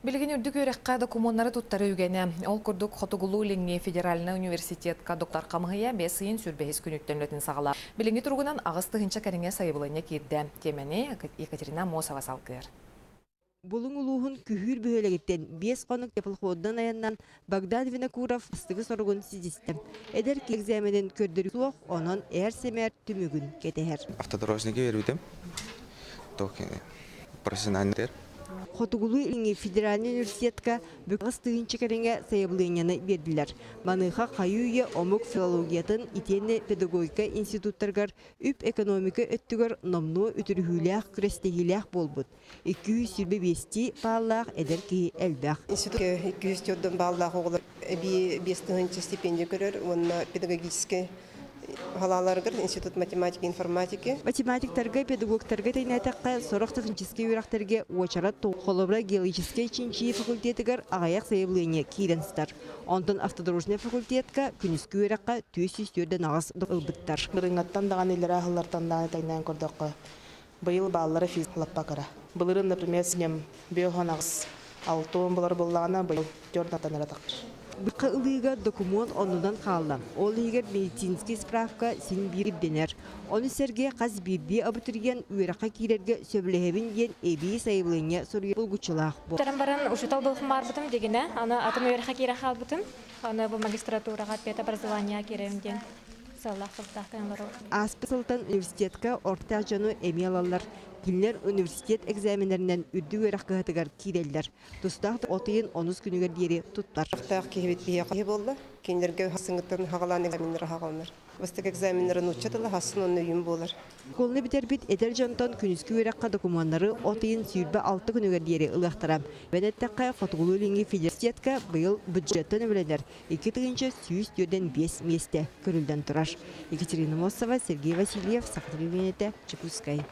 Билигин үрдүк үөрэххэ докумуоннары туттарыы үгэнэ. Ол курдук Хотугулуу-Илиҥҥи федеральнай университетка доктор хамыһыйа 5 ыйын 25 күнүттэн үлэтин саҕалаата. Билиҥҥи туругунан 8 тыһыынча кэриҥэ сайабылыанньа киирдэ. Тиэмэни Екатерина Аммосова салгыыр. Булуҥ улууһун Күһүүр бөһүөлэгиттэн 5 хонук теплоходунан айаннаан Богдан Винокуров бастакы соругун ситистэ. Эдэр экзаменын көрдөрүү суох, онон ээр-сэмээр түмүгүн кэтэһэр. Автодорожники бербитим. Профессиональный. Хотугулуу-Илиҥҥи федеральнай университетка 8 тыһыынча кэриҥэ сайабылыанньаны биэрдилэр. Маныаха хайыы-үйэ омук филологиятын итиэннэ педагогика институттарыгар үп-экономика өттүгэр номнуо үтүрүһүүлээх күрэстэһиилээх буолбут. 225 бааллаах эдэр киһи элбэх. Институт 204 бааллаах оҕолор эбии 5 тыһыынча стипендия көрөр уонна педагогическай салааларыгар институт математики информатики. Математиктарга, педагогтарга тэҥнээтэххэ, сорох техническэй үөрэхтэргэ уочарат холобура геологическай чинчийии факультетыгар аҕыйах сайабылыанньа киирэн сытар. Онтон автодорожнай факультетка күнүскү үөрэххэ 448 ылбыттар. Былырыыҥҥаттан даҕаны иллэрээ сыллартан даҕаны тэҥнээн көрдөххө, быйыл бааллара физ лаппа кыра. Былырыын, например, с ним 58 60 болар буоллаҕына, быйыл 4 эрэ тахсар. Быһа ылыыга докумуон оннунан хаалла. Ол иһигэр медицинский справка син биир ирдэнэр. Ону сэргэ хас биирдии абитуриент үөрэххэ киирэргэ сөбүлэһэбин диэн эбии сайабылыанньа суруйар булгуччулаах. Таран баран учуутал буолуохпун дигинэ, аны атын үөрэххэ киирэ хаалбытым. Аны бу магистратураҕа педобразование киирэбин диэн сыаллаах соруктаах олорор. Ааспыт сылтан университетка орто дьону эмиэ ылаллар. Кинилэр университет экзаменнэринэн үрдүк үөрэх кыһатыгар киирэллэр. Тустаах от ыйын 10 күнүгэр диэри туттар. Тахтаах киһибит биһиэхэ киһи буолла. Кинилэргэ саҥыттан хаҕалаан экзаменнар хаҕаланар. Бастакы экзаменнары нуучча тыла хасын онно үйүм буолар. Оскуоланы бүтэрбит эдэр дьонтон күнүскү үөрэххэ докумуоннары от ыйын 26 күнүгэр диэри ылыахтара. Бэнэттэххэ, Хотугулуу-Илиҥҥи федералитетка быйыл бюджеттан үбүлэнэр 2145 миэстэ көрүллэн турар. Екатерина Мосова, Сергей Васильев, Саха телевидениетэ, Дьокуускай.